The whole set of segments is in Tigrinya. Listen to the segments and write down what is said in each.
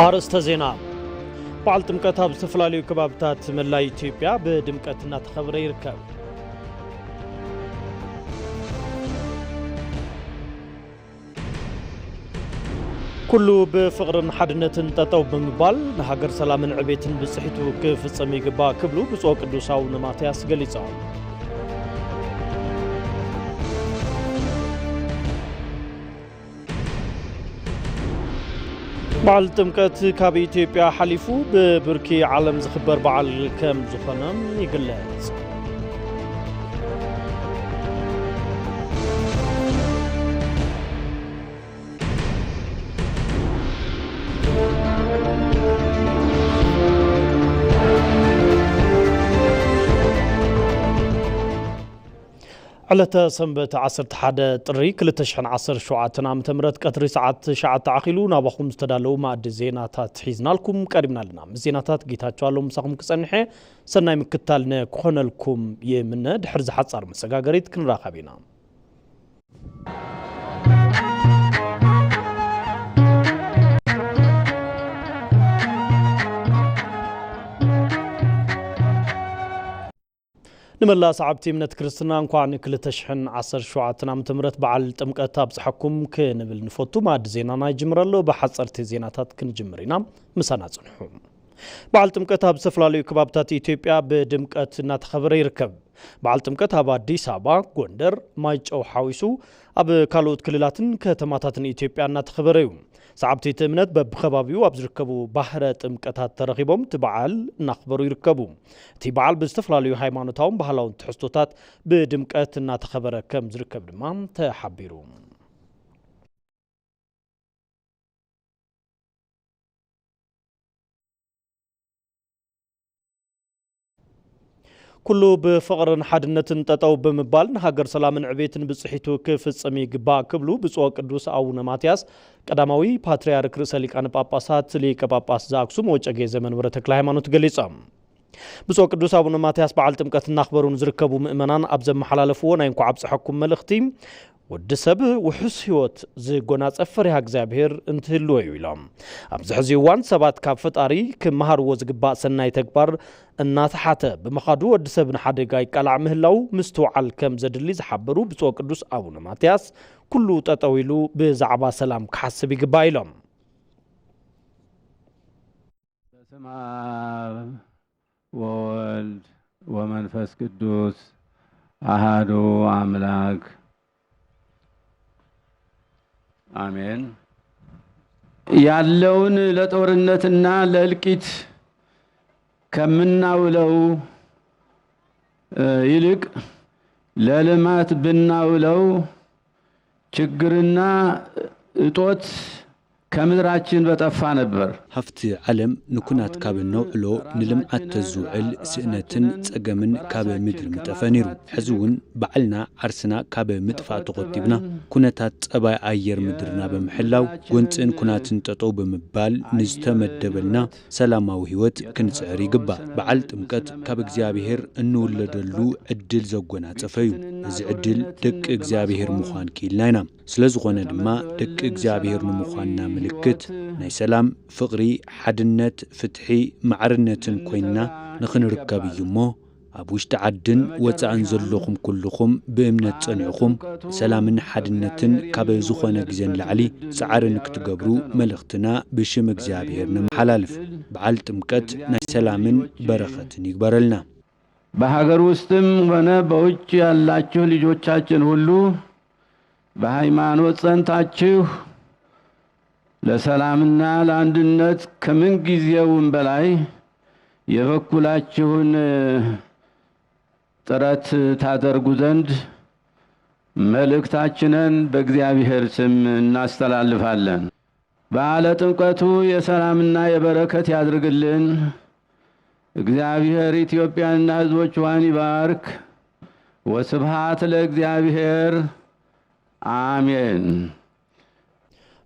ኣርእስተ ዜና። በዓል ጥምቀት ኣብ ዝተፈላለዩ ከባብታት መላእ ኢትዮጵያ ብድምቀት እናተኸበረ ይርከብ። ኩሉ ብፍቕርን ሓድነትን ጠጠው ብምባል ንሃገር ሰላምን ዕቤትን ብፅሒቱ ክፍፀም ይግባእ ክብሉ ብፁዕ ቅዱስ ኣቡነ ማትያስ ገሊፆም። በዓል ጥምቀት ካብ ኢትዮጵያ ሓሊፉ ብብርኪ ዓለም ዝኽበር በዓል ከም ዝኾነ ይግለጽ። ዕለተ ሰንበት ዓሰርተ ሓደ ጥሪ ክልተ ሽሕን ዓሰርተ ሸውዓተን ዓመተ ምህረት ቀትሪ ሰዓት ትሽዓተ ዓኺሉ ናባኹም ዝተዳለዉ መኣዲ ዜናታት ሒዝናልኩም ቀሪብና ኣለና። ምስ ዜናታት ጌታቸው ኣለዉ ምሳኹም ክጸንሐ ሰናይ ምክታል ንክኾነልኩም ይምነ። ድሕሪ ዝሓጻር መሰጋገሪት ክንራኸብ ኢና። ንመላእ ሰዓብቲ እምነት ክርስትና እንኳዕ ንክልተ ሽሕን ዓሰርተ ሸውዓተን ዓመተ ምህረት በዓል ጥምቀት ኣብጽሐኩም ክንብል ንፈቱ። መኣዲ ዜናና ይጅምር ኣሎ። ብሓጸርቲ ዜናታት ክንጅምር ኢና። ምሳና ጽንሑ። በዓል ጥምቀት ኣብ ዝተፈላለዩ ከባብታት ኢትዮጵያ ብድምቀት እናተኸበረ ይርከብ። በዓል ጥምቀት ኣብ ኣዲስ ኣበባ፣ ጎንደር፣ ማይጨው ሓዊሱ ኣብ ካልኦት ክልላትን ከተማታትን ኢትዮጵያ እናተኸበረ እዩ። ሰዓብቲ እቲ እምነት በብኸባቢኡ ኣብ ዝርከቡ ባህረ ጥምቀታት ተረኺቦም እቲ በዓል እናኽበሩ ይርከቡ። እቲ በዓል ብዝተፈላለዩ ሃይማኖታውን ባህላውን ትሕዝቶታት ብድምቀት እናተኸበረ ከም ዝርከብ ድማ ተሓቢሩ። ኩሉ ብፍቕርን ሓድነትን ጠጠው ብምባል ንሃገር ሰላምን ዕቤትን ብጽሒቱ ክፍጽም ይግባእ ክብሉ ብፁዕ ቅዱስ ኣቡነ ማትያስ ቀዳማዊ ፓትርያርክ ርእሰ ሊቃነ ጳጳሳት ሊቀ ጳጳስ ዘኣክሱም ወጨጌ ዘመንበረ ተክለ ሃይማኖት ገሊጾም። ብፁዕ ቅዱስ ኣቡነ ማትያስ በዓል ጥምቀት እናኽበሩ ንዝርከቡ ምእመናን ኣብ ዘመሓላለፍዎ ናይ እንኳዕ ኣብጽሐኩም መልእኽቲ፣ ወዲ ሰብ ውሑስ ህይወት ዝጎናጸፍ ፈሪሃ እግዚኣብሔር እንትህልዎ እዩ ኢሎም። ኣብዚ ሕዚ እዋን ሰባት ካብ ፈጣሪ ክመሃርዎ ዝግባእ ሰናይ ተግባር እናተሓተ ብምኻዱ ወዲ ሰብ ንሓደጋ ይቃላዕ ምህላው ምስትውዓል ከም ዘድሊ ዝሓበሩ ብፁዕ ቅዱስ ኣቡነ ማትያስ፣ ኩሉ ጠጠው ኢሉ ብዛዕባ ሰላም ክሓስብ ይግባእ ኢሎም። በስመ አብ ወወልድ ወመንፈስ ቅዱስ አሃዱ አምላክ አሜን። ያለውን ለጦርነትና ለእልቂት ከምናውለው፣ እ፣ ይልቅ ለልማት ብናውለው ችግርና እጦት ከምድራችን በጠፋ ነበር። ሃፍቲ ዓለም ንኩናት ካብ እነውዕሎ ንልምዓት ተዝውዕል ስእነትን ጸገምን ካብ ምድሪ ምጠፈ ነይሩ። ሕዚ እውን ባዕልና ዓርስና ካብ ምጥፋእ ተቖጢብና ኩነታት ጸባይ ኣየር ምድርና ብምሕላው ጎንጽን ኩናትን ጠጠው ብምባል ንዝተመደበልና ሰላማዊ ህይወት ክንጽዕር ይግባእ። በዓል ጥምቀት ካብ እግዚኣብሔር እንውለደሉ ዕድል ዘጎናጸፈ እዩ። እዚ ዕድል ደቂ እግዚኣብሔር ምዃን ክኢልና ኢና። ስለ ዝኾነ ድማ ደቂ እግዚኣብሔር ንምዃንና ምልክት ናይ ሰላም፣ ፍቕሪ፣ ሓድነት፣ ፍትሒ፣ ማዕርነትን ኮይንና ንኽንርከብ እዩ እሞ፣ ኣብ ውሽጢ ዓድን ወጻእን ዘለኹም ኩልኹም ብእምነት ጸኒዕኹም ሰላምን ሓድነትን ካብ ዝኾነ ግዜ ንላዕሊ ጻዕሪ ንክትገብሩ መልእኽትና ብሽም እግዚኣብሔር ነመሓላልፍ። በዓል ጥምቀት ናይ ሰላምን በረኸትን ይግበረልና። በሀገር ውስጥም ሆነ በውጭ ያላችሁ ልጆቻችን ሁሉ በሃይማኖት ጸንታችሁ ለሰላምና ለአንድነት ከምንጊዜውም በላይ የበኩላችሁን ጥረት ታደርጉ ዘንድ መልእክታችንን በእግዚአብሔር ስም እናስተላልፋለን። በዓለ ጥምቀቱ የሰላምና የበረከት ያድርግልን። እግዚአብሔር ኢትዮጵያንና ሕዝቦቿን ይባርክ። ወስብሐት ለእግዚአብሔር። ኣሜን።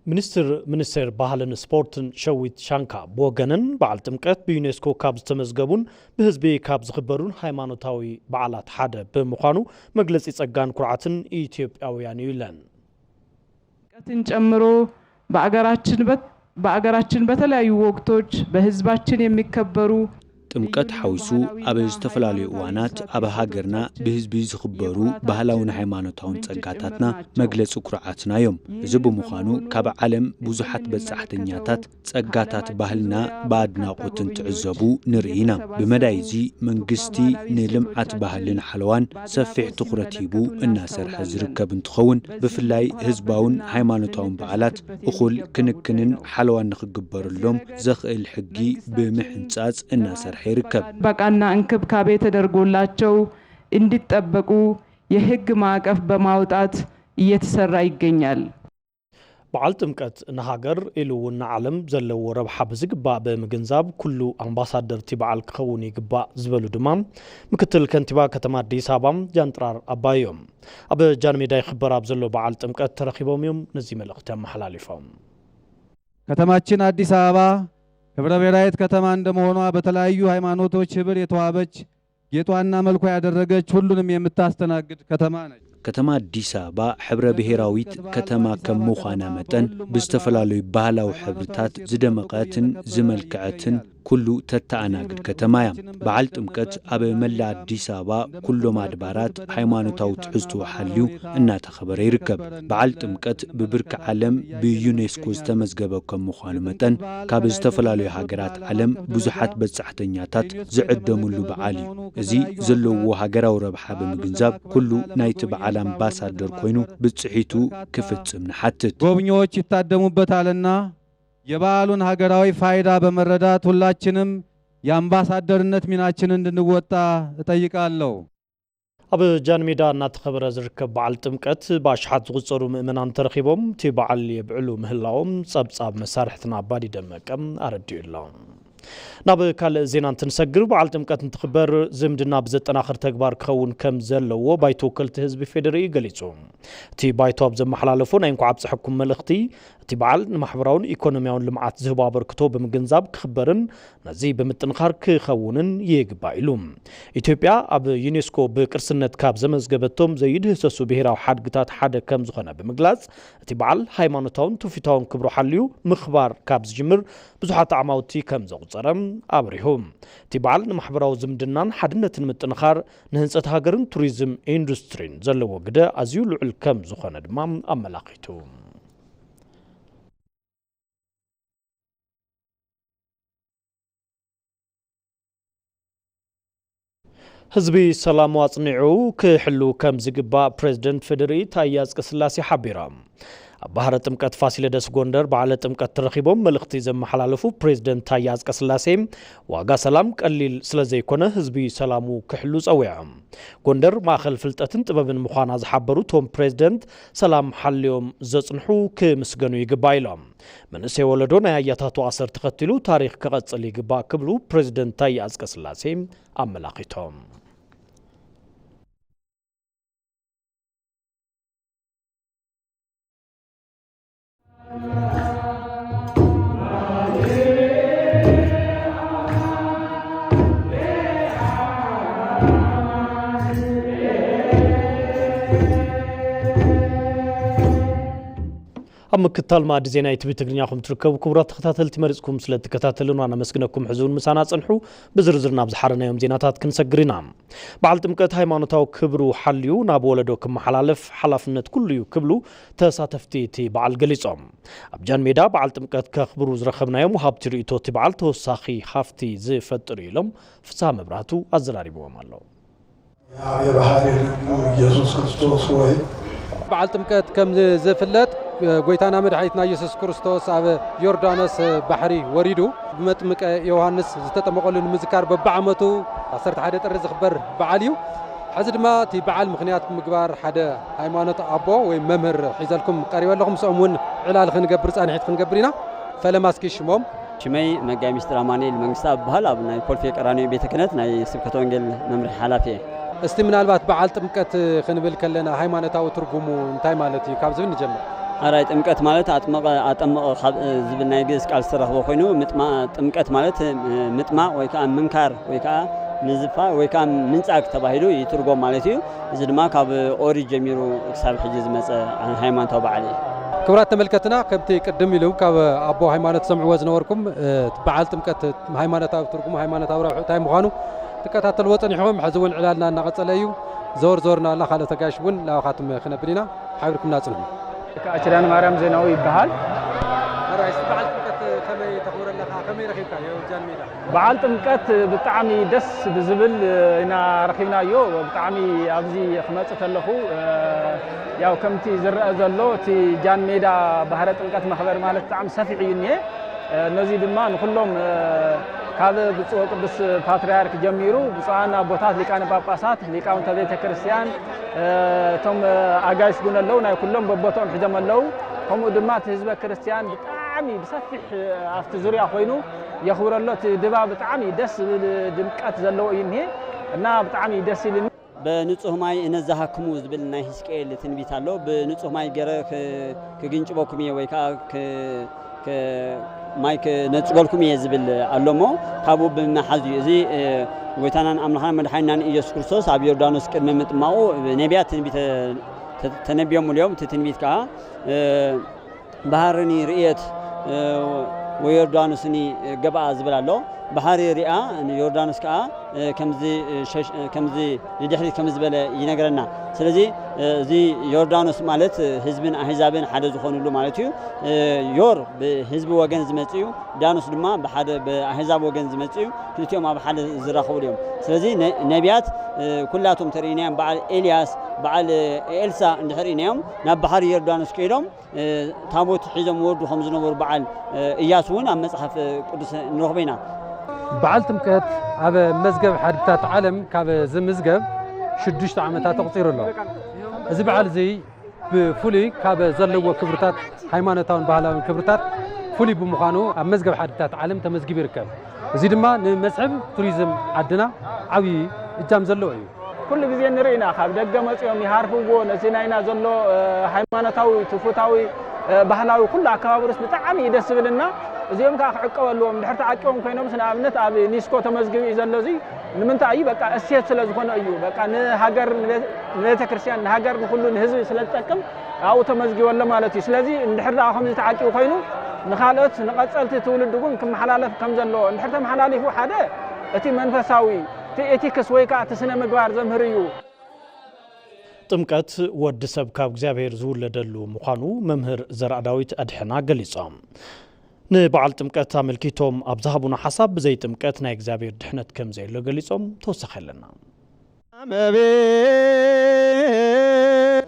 ሚኒስትር ሚኒስቴር ባህልን ስፖርትን ሸዊት ሻንካ ብወገነን በዓል ጥምቀት ብዩኔስኮ ካብ ዝተመዝገቡን ብህዝቢ ካብ ዝኽበሩን ሃይማኖታዊ በዓላት ሓደ ብምዃኑ መግለጺ ጸጋን ኩርዓትን ኢትዮጵያውያን እዩ ኢለን። ጥምቀትን ጨምሮ በአገራችን በት- በአገራችን በተለያዩ ወቅቶች በህዝባችን የሚከበሩ ጥምቀት ሓዊሱ ኣብ ዝተፈላለዩ እዋናት ኣብ ሃገርና ብህዝቢ ዝኽበሩ ባህላውን ሃይማኖታውን ጸጋታትና መግለጺ ኩርዓትና እዮም። እዚ ብምዃኑ ካብ ዓለም ብዙሓት በጻሕተኛታት ጸጋታት ባህልና ብኣድናቖት እንትዕዘቡ ንርኢ ኢና። ብመዳይ እዚ መንግስቲ ንልምዓት ባህልን ሓለዋን ሰፊሕ ትኹረት ሂቡ እናሰርሐ ዝርከብ እንትኸውን ብፍላይ ህዝባውን ሃይማኖታውን በዓላት እኹል ክንክንን ሓለዋን ንኽግበረሎም ዘኽእል ሕጊ ብምሕንጻጽ እናሰርሐ ይርከብ። ጥበቃና እንክብካቤ ተደርጎላቸው እንዲጠበቁ የህግ ማዕቀፍ በማውጣት እየተሰራ ይገኛል። በዓል ጥምቀት ንሃገር ኢሉ እውን ንዓለም ዘለዎ ረብሓ ብዝግባእ ብምግንዛብ ኩሉ ኣምባሳደር እቲ በዓል ክኸውን ይግባእ ዝበሉ ድማ ምክትል ከንቲባ ከተማ ኣዲስ ኣበባ ጃንጥራር ኣባይ እዮም። ኣብ ጃንሜዳ ይኽበር ኣብ ዘሎ በዓል ጥምቀት ተረኺቦም እዮም ነዚ መልእኽቲ ኣመሓላሊፎም። ከተማችን አዲስ አበባ ህብረ ብሔራዊት ከተማ እንደመሆኗ በተለያዩ ሃይማኖቶች ህብር የተዋበች ጌጧና መልኳ ያደረገች ሁሉንም የምታስተናግድ ከተማ ነች። ከተማ ኣዲስ ኣበባ ሕብረ ብሔራዊት ከተማ ከም ምዃና መጠን ብዝተፈላለዩ ባህላዊ ሕብርታት ዝደመቐትን ዝመልክዐትን ኩሉ ተተኣናግድ ከተማ እያ። በዓል ጥምቀት ኣብ መላእ ኣዲስ ኣበባ ኩሎም ኣድባራት ሃይማኖታዊ ትሕዝትኡ ሓልዩ እናተኸበረ ይርከብ። በዓል ጥምቀት ብብርኪ ዓለም ብዩኔስኮ ዝተመዝገበ ከም ምዃኑ መጠን ካብ ዝተፈላለዩ ሃገራት ዓለም ብዙሓት በጻሕተኛታት ዝዕደምሉ በዓል እዩ። እዚ ዘለዎ ሃገራዊ ረብሓ ብምግንዛብ ኩሉ ናይቲ በዓል ኣምባሳደር ኮይኑ ብጽሒቱ ክፍጽም ንሓትት። ጎብኚዎች ይታደሙበታልና የበዓሉን ሀገራዊ ፋይዳ በመረዳት ሁላችንም የአምባሳደርነት ሚናችንን እንድንወጣ እጠይቃለሁ። ኣብ ጃንሜዳ እናተኸበረ ዝርከብ በዓል ጥምቀት ብኣሽሓት ዝቑጸሩ ምእመናን ተረኺቦም እቲ በዓል የብዕሉ ምህላዎም ጸብጻብ መሳርሕትና ኣባዲ ደመቀ ኣረዲኡ ኣሎ። ናብ ካልእ ዜና እንትንሰግር በዓል ጥምቀት እንትኽበር ዝምድና ብዘጠናኽር ተግባር ክኸውን ከም ዘለዎ ባይቶ ወከልቲ ህዝቢ ፌዴሪኢ ገሊጹ። እቲ ባይቶ ኣብ ዘመሓላለፎ ናይ እንኳዕ ኣብፀሐኩም መልእኽቲ እቲ በዓል ንማሕበራውን ኢኮኖሚያውን ልምዓት ዝህቦ ኣበርክቶ ብምግንዛብ ክኽበርን ነዚ ብምጥንኻር ክኸውንን ይግባእ ኢሉ። ኢትዮጵያ ኣብ ዩኔስኮ ብቅርስነት ካብ ዘመዝገበቶም ዘይድህሰሱ ብሄራዊ ሓድግታት ሓደ ከም ዝኾነ ብምግላጽ እቲ በዓል ሃይማኖታውን ትውፊታውን ክብሩ ሓልዩ ምኽባር ካብ ዝጅምር ብዙሓት ዓማውቲ ከም ዘቑጸረ ኣብሪሁ። እቲ በዓል ንማሕበራዊ ዝምድናን ሓድነትን ምጥንኻር ንህንጸት ሃገርን ቱሪዝም ኢንዱስትሪን ዘለዎ ግደ ኣዝዩ ልዑል ከም ዝኾነ ድማ ኣመላኺቱ። ህዝቢ ሰላሙ ኣጽኒዑ ክሕሉ ከም ዝግባእ ፕሬዝደንት ፌዴሪ ታዬ ኣጽቀስላሴ ሓቢሮም። ኣብ ባህረ ጥምቀት ፋሲለደስ ጎንደር በዓለ ጥምቀት ተረኺቦም መልእኽቲ ዘመሓላለፉ ፕሬዝደንት ታዬ ኣጽቀስላሴ ዋጋ ሰላም ቀሊል ስለዘይኮነ ህዝቢ ሰላሙ ክሕሉ ጸዊዖም። ጎንደር ማእኸል ፍልጠትን ጥበብን ምዃና ዝሓበሩ እቶም ፕሬዝደንት ሰላም ሓልዮም ዘጽንሑ ክምስገኑ ይግባእ ኢሎም። መንእሰይ ወለዶ ናይ ኣያታቱ ኣሰር ተኸቲሉ ታሪኽ ክቐጽል ይግባእ ክብሉ ፕሬዝደንት ታዬ ኣጽቀስላሴ ኣመላኺቶም። ኣብ ምክታል ማእዲ ዜና ኢቲቪ ትግርኛ ኹም ትርከቡ ክቡራት ተኸታተልቲ መሪፅኩም ስለ እትከታተሉና ነመስግነኩም። ሕዚ እውን ምሳና ፀንሑ። ብዝርዝር ናብ ዝሓረናዮም ዜናታት ክንሰግር ኢና። በዓል ጥምቀት ሃይማኖታዊ ክብሩ ሓልዩ ናብ ወለዶ ክመሓላለፍ ሓላፍነት ኩሉ እዩ ክብሉ ተሳተፍቲ እቲ በዓል ገሊፆም። ኣብ ጃን ሜዳ በዓል ጥምቀት ከኽብሩ ዝረኸብናዮም ወሃብቲ ርእይቶ እቲ በዓል ተወሳኺ ሃፍቲ ዝፈጥር እዩ ኢሎም ፍስሃ መብራህቱ ኣዘራሪብዎም ኣሎ። የባህሪ ልቡ ኢየሱስ ክርስቶስ ወይ በዓል ጥምቀት ከም ዝፍለጥ ጎይታና መድሓኒትና ኢየሱስ ክርስቶስ ኣብ ዮርዳኖስ ባሕሪ ወሪዱ ብመጥምቀ ዮሃንስ ዝተጠመቐሉ ንምዝካር በብዓመቱ ዓሰርተ ሓደ ጥሪ ዝኽበር በዓል እዩ። ሕዚ ድማ እቲ በዓል ምኽንያት ብምግባር ሓደ ሃይማኖት ኣቦ ወይ መምህር ሒዘልኩም ቀሪበ ኣለኹ። ምስኦም እውን ዕላል ክንገብር ፃንሒት ክንገብር ኢና። ፈለማ እስኪ ሽሞም። ሽመይ መጋቢ ሚስጥር ኣማኑኤል መንግስታ እበሃል። ኣብ ናይ ኮልፌ ቀራኒዮ ቤተ ክህነት ናይ ስብከተ ወንጌል መምርሒ ሓላፊ እየ። እስቲ ምናልባት በዓል ጥምቀት ክንብል ከለና ሃይማኖታዊ ትርጉሙ እንታይ ማለት እዩ ካብ ዝብል ንጀምር። ኣራይ ጥምቀት ማለት ኣጥመቐ ኣጠመቐ ካብ ዝብል ናይ ግእዝ ቃል ዝተረኽበ ኮይኑ ምጥማ- ጥምቀት ማለት ምጥማቕ ወይ ከዓ ምንካር ወይ ከዓ ምዝፋር ወይ ከዓ ምንጻግ ተባሂሉ ይትርጎም ማለት እዩ። እዚ ድማ ካብ ኦሪት ጀሚሩ ክሳብ ሕጂ ዝመፀ ሃይማኖታዊ በዓል እዩ። ክቡራት ተመልከትና፣ ከምቲ ቅድም ኢሉ ካብ ኣቦ ሃይማኖት ሰምዕዎ ዝነበርኩም፣ እ፣ በዓል ጥምቀት ሃይማኖታዊ ትርጉሙ፣ ሃይማኖታዊ ረብሑ እንታይ ምዃኑ ትከታተልዎ ጸኒሕኹም። ሕዚ እውን ዕላልና እናቐጸለ እዩ። ዘወር ዘወር እናበልና ካልኦት ኣጋይሽ እውን ናባኻትም ክነብል ኢና። ሓቢርኩምና ጽንሑ። ከዓ ኪዳነ ማርያም ዜናዊ ይበሃል። ኣራይ፣ እስቲ በዓል ጥምቀት ከመይ ተኽብሮ ኣለኻ? ከመይ ረኺብካዮ ጃን ሜዳ? በዓል ጥምቀት ብጣዕሚ ደስ ብዝብል ኢና ረኺብናዮ። ብጣዕሚ ኣብዚ ክመጽእ ከለኹ፣ እ፣ ያው ከምቲ ዝረአ ዘሎ እቲ ጃን ሜዳ ባህረ ጥምቀት መኽበሪ ማለት ብጣዕሚ ሰፊሕ እዩ እኒሄ። እ፣ ነዚ ድማ ንኹሎም፣ እ፣ ካብ ብፁዕ ቅዱስ ፓትርያርክ ጀሚሩ ብፁዓን ኣቦታት ሊቃነ ጳጳሳት፣ ሊቃውንተ ቤተ ክርስቲያን፣ እ፣ እቶም፣ እ፣ ኣጋይሽ እውን ኣለዉ፣ ናይ ኩሎም በቦትኦም ሒዞም ኣለዉ። ከምኡ ድማ እቲ ህዝበ ክርስቲያን ብጣዕሚ ብሰፊሕ፣ እ፣ ኣብቲ ዙርያ ኮይኑ የኽብረሎ። እቲ ድባብ ብጣዕሚ ደስ ዝብል ድምቀት ዘለዎ እዩ እኒሄ እና ብጣዕሚ ደስ ኢልኒ። በንጹህ ማይ እነዝሃክሙ ዝብል ናይ ሕዝቅኤል ትንቢት ኣሎ። ብንጹህ ማይ ገረ ክ-፣ ክግንጭበኩም እየ ወይ ከዓ ክ-፣ ክ-፣ ማይ ክነጽገልኩም እየ ዝብል ኣሎ እሞ ካብኡ ብምሓዝ እዩ። እዚ፣ እ፣ ጎይታናን ኣምላኽናን መድሓኒናን ኢየሱስ ክርስቶስ ኣብ ዮርዳኖስ ቅድሚ ምጥማቑ ነቢያት ትንቢት ተ-፣ ተ-፣ ተነቢዮምሉ እዮም። እቲ ትንቢት ከዓ፣ እ፣ ባህርኒ ርእየት፣ እ፣ ወዮርዳኖስኒ ገብኣ ዝብል ኣሎ። ባሕሪ ሪኣ፣ ዮርዳኖስ ከኣ፣ እ፣ ከምዚ፣ እ፣ ሸሽ-፣ እ፣ ከምዚ ንድሕሪት ከም ዝበለ ይነግረና። ስለዚ፣ እ፣ እዚ ዮርዳኖስ ማለት፣ እ፣ ህዝብን ኣህዛብን ሓደ ዝኾኑሉ ማለት እዩ። እ፣ ዮር ብህዝቢ ወገን ዝመጽእ እዩ፣ ዳኖስ ድማ ብሓደ ብኣህዛብ ወገን ዝመጽእ እዩ። ክልቲኦም ኣብ ሓደ ዝራኸቡሉ እዮም። ስለዚ ነ-፣ ነቢያት፣ እ፣ ኩላቶም ተርእይናዮም፣ በዓል ኤልያስ፣ በዓል፣ እ፣ ኤልሳ እንድሕር ርኢናዮም፣ ናብ ባሕሪ ዮርዳኖስ ከይዶም፣ እ፣ ታቦት ሒዞም ወርዱ ከም ዝነበሩ በዓል፣ እ፣ እያሱ እውን ኣብ መጽሓፍ ቅዱስ ንረኽቦ ኢና። በዓል ጥምቀት ኣብ መዝገብ ሓድግታት ዓለም ካብ ዝምዝገብ ሽዱሽተ ዓመታት ተቑጺሩ ኣሎ። እዚ በዓል እዚ ብፍሉይ ካብ ዘለዎ ክብርታት፣ ሃይማኖታውን ባህላውን ክብርታት ፍሉይ ብምዃኑ ኣብ መዝገብ ሓድግታት ዓለም ተመዝጊቡ ይርከብ። እዚ ድማ ንመስሕብ ቱሪዝም ዓድና ዓብዪ እጃም ዘለዎ እዩ። ኩሉ ግዜ ንርኢ ኢና፣ ካብ ደገ መጺኦም ይሃርፍዎ፣ ነዚ ናይና ዘሎ፣ እ፣ ሃይማኖታዊ፣ ትውፊታዊ፣ እ፣ ባህላዊ ኩሉ ኣከባብርስ ብጣዕሚ እዩ ደስ ዝብልና። እዚኦም ከኣ ክዕቀቡ ኣለዎም። እንድሕር ተዓቂቦም ኮይኖምስ፣ ንኣብነት ኣብ ዩኒስኮ ተመዝጊቡ እዩ ዘሎ። እዚ ንምንታይ እዩ? በቃ እሴት ስለ ዝኾነ እዩ። በቃ ንሃገር፣ ንቤ-፣ ንቤተ ክርስቲያን፣ ንሃገር፣ ንኹሉ ንህዝቢ ስለ ዝጠቅም ኣብኡ ተመዝጊቡ ኣሎ ማለት እዩ። ስለዚ እንድሕር ደኣ ከምዚ ተዓቂቡ ኮይኑ ንኻልኦት፣ ንቐጸልቲ ትውልዲ እውን ክመሓላለፍ ከም ዘለዎ፣ እንድሕር ተመሓላሊፉ ሓደ እቲ መንፈሳዊ፣ እቲ ኤቲክስ ወይ ከኣ እቲ ስነ ምግባር ዘምህር እዩ። ጥምቀት ወዲ ሰብ ካብ እግዚኣብሔር ዝውለደሉ ምዃኑ መምህር ዘርኣዳዊት ኣድሕና ገሊጾም። ንበዓል ጥምቀት ኣመልኪቶም ኣብ ዝሃቡና ሓሳብ፣ ብዘይ ጥምቀት ናይ እግዚኣብሔር ድሕነት ከም ዘየሎ ገሊጾም። ተወሳኺ ኣለና።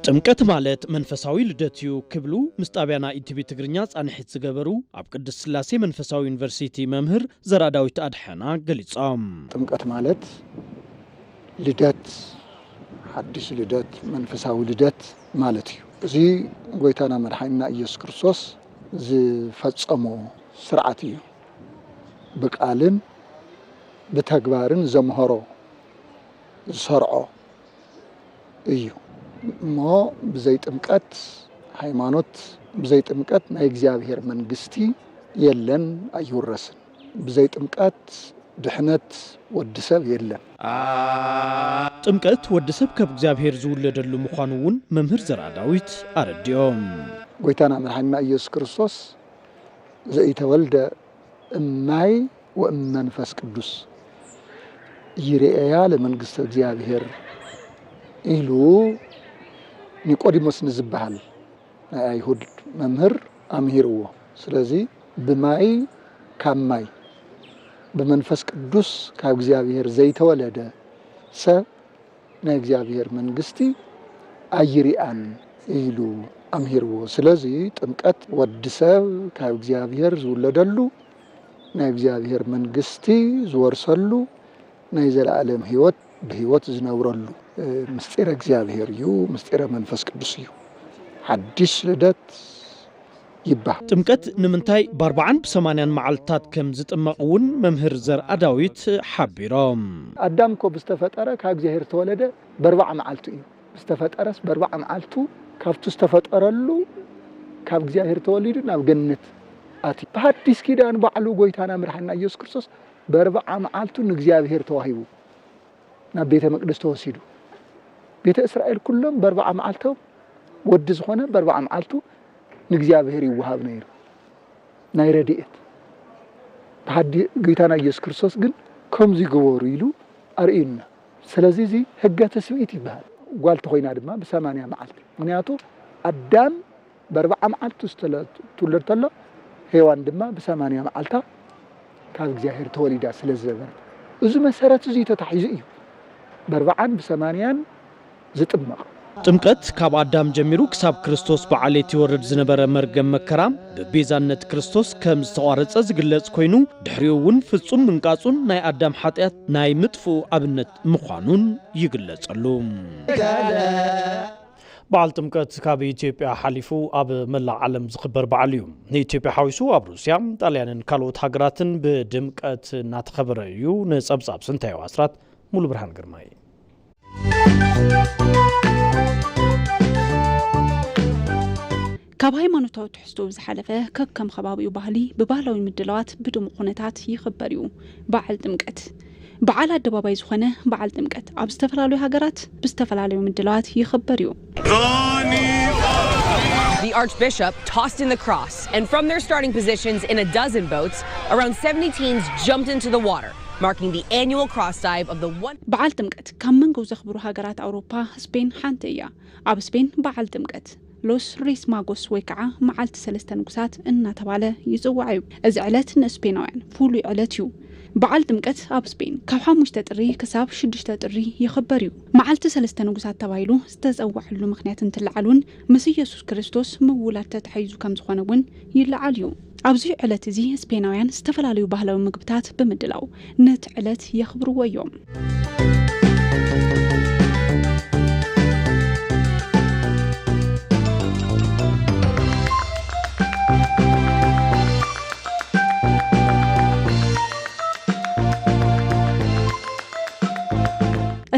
ጥምቀት ማለት መንፈሳዊ ልደት እዩ ክብሉ ምስ ጣብያና ኢቲቪ ትግርኛ ጻንሒት ዝገበሩ ኣብ ቅድስት ስላሴ መንፈሳዊ ዩኒቨርሲቲ መምህር ዘርኣዳዊት ኣድሐና ገሊጾም። ጥምቀት ማለት ልደት፣ ሓድሽ ልደት፣ መንፈሳዊ ልደት ማለት እዩ። እዚ ጎይታና መድሓኒና ኢየሱስ ክርስቶስ ዝፈጸሞ ስርዓት እዩ። ብቃልን ብተግባርን ዘምሀሮ፣ ዝሰርዖ እዩ። እሞ ብዘይ ጥምቀት ሃይማኖት፣ ብዘይ ጥምቀት ናይ እግዚኣብሔር መንግስቲ የለን፣ ኣይውረስን። ብዘይ ጥምቀት ድሕነት ወዲ ሰብ የለን። ጥምቀት ወዲ ሰብ ካብ እግዚኣብሔር ዝውለደሉ ምዃኑ እውን መምህር ዘርኣዳዊት ኣረዲኦም። ጎይታና መድሓኒና ኢየሱስ ክርስቶስ ዘይተወልደ እማይ ወእም መንፈስ ቅዱስ ይርእያ ለመንግስተ እግዚኣብሔር ኢሉ ኒቆዲሞስ ንዝበሃል ናይ ኣይሁድ መምህር ኣምሂርዎ። ስለዚ ብማይ ካብ ማይ ብመንፈስ ቅዱስ ካብ እግዚኣብሔር ዘይተወለደ ሰብ ናይ እግዚኣብሔር መንግስቲ ኣይሪኣን ኢሉ ኣምሂርዎ። ስለዚ ጥምቀት ወዲ ሰብ ካብ እግዚኣብሔር ዝውለደሉ ናይ እግዚኣብሔር መንግስቲ ዝወርሰሉ ናይ ዘለኣለም ህይወት ብህይወት ዝነብረሉ፣ እ፣ ምስጢረ እግዚኣብሔር እዩ፣ ምስጢረ መንፈስ ቅዱስ እዩ። ሓድሽ ልደት ይበሃል። ጥምቀት ንምንታይ ብኣርባዓን ብሰማንያን መዓልትታት ከም ዝጥመቕ እውን መምህር ዘርኣዳዊት ሓቢሮም። ኣዳም እኮ ብዝተፈጠረ ካብ እግዚኣብሔር ዝተወለደ በርባዓ መዓልቱ እዩ። ዝተፈጠረስ በርባዓ መዓልቱ ካብቱ ዝተፈጠረሉ ካብ እግዚኣብሔር ተወሊዱ ናብ ገነት ኣትዩ። ብሓዲስ ኪዳን ባዕሉ ጎይታና መድሓኒና ኢየሱስ ክርስቶስ በርባዓ መዓልቱ ንእግዚኣብሔር ተዋሂቡ ናብ ቤተ መቅደስ ተወሲዱ። ቤተ እስራኤል ኩሎም በርባዓ መዓልቶም ወዲ ዝኾነ በርባዓ መዓልቱ እግዚኣብሔር ይወሃብ ነይሩ ናይ ረድኤት። ብሓዲ ጎይታና ኢየሱስ ክርስቶስ ግን ከምዚ ግበሩ ኢሉ ኣርእዩና። ስለዚ እዚ ሕገ ትስብእት ይበሃል። ጓል ተኾይና ድማ ብሰማንያ መዓልቲ። ምኽንያቱ ኣዳም ብኣርብዓ መዓልቱ ዝተለ-፣ ትውለድ ተሎ፣ ሄዋን ድማ ብሰማንያ መዓልታ ካብ እግዚኣብሔር ተወሊዳ ስለ ዝነበረት። እዚ መሰረት እዚ ተታሒዙ እዩ። ብኣርብዓን ብሰማንያን ዝጥመቕ። ጥምቀት ካብ ኣዳም ጀሚሩ ክሳብ ክርስቶስ ብዓሌት ይወርድ ዝነበረ መርገም መከራ ብቤዛነት ክርስቶስ ከም ዝተቋረጸ ዝግለጽ ኮይኑ፣ ድሕሪኡ እውን ፍጹም ምንቃጹን ናይ ኣዳም ሓጢኣት ናይ ምጥፍኡ ኣብነት ምዃኑን ይግለጸሉ። በዓል ጥምቀት ካብ ኢትዮጵያ ሓሊፉ ኣብ መላእ ዓለም ዝኽበር በዓል እዩ። ንኢትዮጵያ ሓዊሱ ኣብ ሩስያ፣ ጣልያንን ካልኦት ሃገራትን ብድምቀት እናተኸበረ እዩ። ንጸብጻብ ስንታየው ኣስራት ሙሉ ብርሃን ግርማይ። ካብ ሃይማኖታዊ ትሕዝቶ ብዝሓለፈ፣ ከከም ከባቢኡ ባህሊ ብባህላዊ ምድላዋት ብድሙቕ ኩነታት ይኽበር እዩ። በዓል ጥምቀት። በዓል ኣደባባይ ዝኾነ በዓል ጥምቀት ኣብ ዝተፈላለዩ ሃገራት ብዝተፈላለዩ ምድላዋት ይኽበር እዩ። The Archbishop tossed in the cross, and from their starting positions in a dozen boats, around seventy teens jumped into the water, marking the annual cross dive of the one. በዓል ጥምቀት ካብ መንጎ ዘኽብሩ ሃገራት ኣውሮፓ ስፔን ሓንቲ እያ። ኣብ ስፔን በዓል ጥምቀት ሎስ ሬስ ማጎስ ወይ ከዓ መዓልቲ ሰለስተ ንጉሳት እናተባለ ይፅዋዕ እዩ። እዚ ዕለት ንስፔናውያን ፍሉይ ዕለት እዩ። በዓል ጥምቀት ኣብ ስፔን ካብ ሓሙሽተ ጥሪ ክሳብ ሽዱሽተ ጥሪ ይኽበር እዩ። መዓልቲ ሰለስተ ንጉሳት ተባሂሉ ዝተፀዋዕሉ ምኽንያት እንትለዓል እውን ምስ ኢየሱስ ክርስቶስ ምውላድ ተታሒዙ ከም ዝኾነ እውን ይለዓል እዩ። ኣብዚ ዕለት እዚ ስፔናውያን ዝተፈላለዩ ባህላዊ ምግብታት ብምድላው ነቲ ዕለት የኽብርዎ እዮም።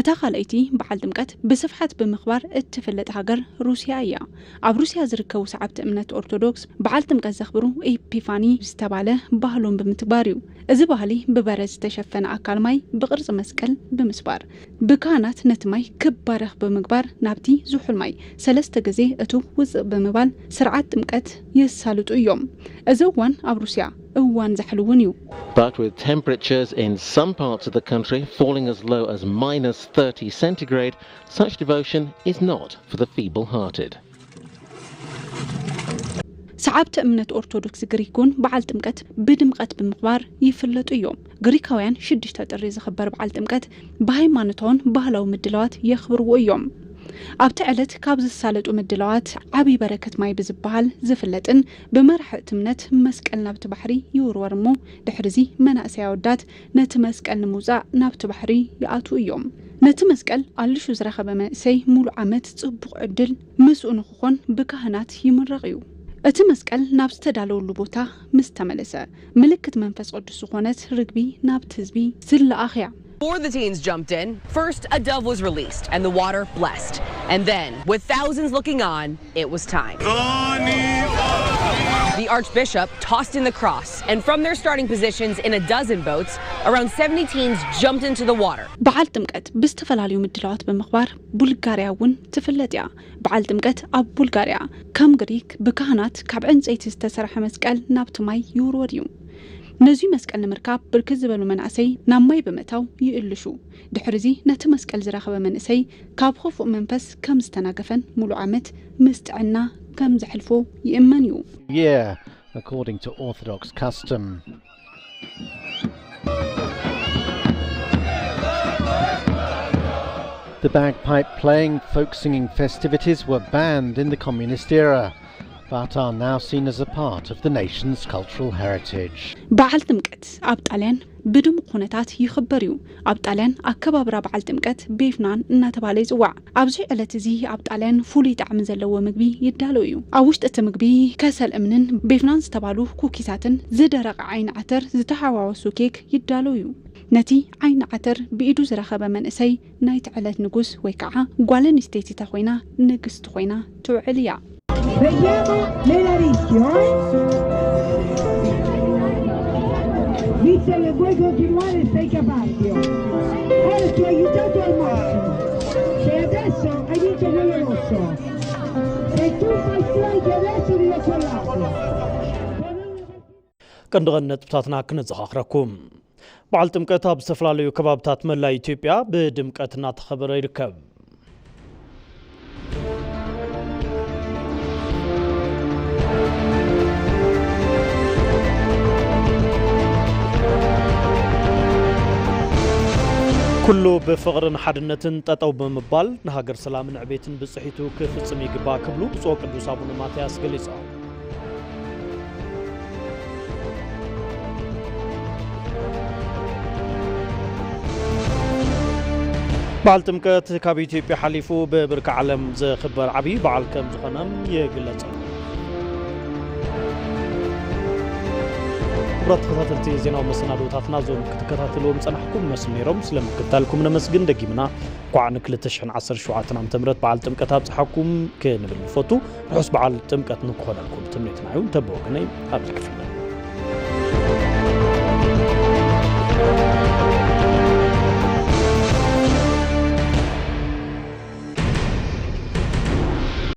እታ ካልኣይቲ በዓል ጥምቀት ብስፍሓት ብምኽባር እትፍለጥ ሃገር ሩስያ እያ። ኣብ ሩስያ ዝርከቡ ሰዓብቲ እምነት ኦርቶዶክስ በዓል ጥምቀት ዘኽብሩ ኤፒፋኒ ዝተባለ ባህሎም ብምትግባር እዩ። እዚ ባህሊ ብበረድ ዝተሸፈነ ኣካል ማይ ብቕርጺ መስቀል ብምስባር፣ ብካህናት ነቲ ማይ ክባረኽ ብምግባር ናብቲ ዝሑል ማይ ሰለስተ ግዜ እትው ውጽእ ብምባል ስርዓት ጥምቀት የሳልጡ እዮም። እዚ እዋን ኣብ ሩስያ እዋን ዛሕሊ እውን እዩ። But with temperatures in some parts of the country falling as low as minus thirty centigrade, such devotion is not for the feeble hearted. ሰዓብቲ እምነት ኦርቶዶክስ ግሪክ እውን በዓል ጥምቀት ብድምቐት ብምኽባር ይፍለጡ እዮም። ግሪካውያን ሽዱሽተ ጥሪ ዝኽበር በዓል ጥምቀት ብሃይማኖታውን ባህላዊ ምድላዋት የኽብርዎ እዮም። ኣብቲ ዕለት ካብ ዝሳለጡ ምድላዋት ዓብዪ በረከት ማይ ብዝበሃል ዝፍለጥን ብመራሕቲ እምነት መስቀል ናብቲ ባሕሪ ይውርወር እሞ ድሕሪ እዚ መናእሰይ ኣወዳት ነቲ መስቀል ንምውፃእ ናብቲ ባሕሪ ይኣትዉ እዮም። ነቲ መስቀል ኣልሹ ዝረኸበ መንእሰይ ሙሉእ ዓመት ፅቡቕ ዕድል ምስኡ ንክኾን ብካህናት ይምረቕ እዩ። እቲ መስቀል ናብ ዝተዳለወሉ ቦታ ምስ ተመለሰ ምልክት መንፈስ ቅዱስ ዝኾነት ርግቢ ናብቲ ህዝቢ ዝለኣኽ እያ። Before the teens jumped in, first a dove was released and the water blessed. And then, with thousands looking on, it was time. The Archbishop tossed in the cross, and from their starting positions in a dozen boats, around seventy teens jumped into the water. በዓል ጥምቀት ብዝተፈላለዩ ምድላዋት ብምኽባር ቡልጋርያ እውን ትፍለጥ እያ። በዓል ጥምቀት ኣብ ቡልጋርያ ከም ግሪክ ብካህናት ካብ ዕንፀይቲ ዝተሰርሐ መስቀል ናብቲ ማይ ይውርወር እዩ። ነዚ መስቀል ንምርካብ ብርክት ዝበሉ መናእሰይ ናብ ማይ ብምእታው ይእልሹ። ድሕሪ እዚ ነቲ መስቀል ዝረኸበ መንእሰይ ካብ ኽፉእ መንፈስ ከም ዝተናገፈን ሙሉእ ዓመት ምስ ጥዕና ከም ዘሕልፎ ይእመን እዩ። Year, according to Orthodox custom. The bagpipe playing, folk singing festivities were banned in the communist era, but are now seen as a part of the nation's cultural heritage. በዓል ጥምቀት ኣብ ጣልያን ብድሙቕ ኩነታት ይኽበር እዩ። ኣብ ጣልያን ኣከባብራ በዓል ጥምቀት ቤፍናን እናተባህለ ይፅዋዕ። ኣብዚ ዕለት እዚ ኣብ ጣልያን ፍሉይ ጣዕሚ ዘለዎ ምግቢ ይዳሎ እዩ። ኣብ ውሽጢ እቲ ምግቢ ከሰል እምንን ቤፍናን ዝተባሉ ኩኪሳትን ዝደረቐ ዓይኒ ዓተር ዝተሓዋወሱ ኬክ ይዳሎ እዩ። ነቲ ዓይኒ ዓተር ብኢዱ ዝረኸበ መንእሰይ ናይቲ ዕለት ንጉስ ወይ ከዓ ጓል ኣንስተይቲ ተኾይና ንግስቲ ኮይና ትውዕል እያ። Vediamo l'elarisio, eh? Visto che vuoi continuare, stai capacchio. Ora ti ho aiutato al massimo. E adesso hai vinto quello rosso. Se tu fai strike adesso ti do ቀንዲ ቀንዲ ነጥብታትና ክነዘኻኽረኩም። በዓል ጥምቀት ኣብ ዝተፈላለዩ ከባብታት መላእ ኢትዮጵያ ብድምቀት እናተኸበረ ይርከብ። ኩሉ ብፍቕርን ሓድነትን ጠጠው ብምባል ንሃገር ሰላምን ዕቤትን ብፅሒቱ ክፍፅም ይግባእ ክብሉ ብፁዕ ቅዱስ ኣቡነ ማትያስ ገሊፆም። በዓል ጥምቀት ካብ ኢትዮጵያ ሓሊፉ ብብርኪ ዓለም ዝኽበር ዓብዪ በዓል ከም ዝኾነ ይግለጽ። ክቡራት ተኸታተልቲ፣ ዜናዊ መሰናዶታትና እዞም ክትከታተልዎም ጸናሕኩም መስሉ ነይሮም። ስለ ምክትታልኩም ነመስግን። ደጊምና እንኳዕ ን ክልተ ሽሕን ዓሰርተ ሸውዓተን ዓመተ ምህረት በዓል ጥምቀት ኣብጽሓኩም ክንብል ንፈቱ። ርሑስ በዓል ጥምቀት ንክኾነልኩም ትምኒትና እዩ። እንተ ብወገነይ ኣብዚ ክፍለ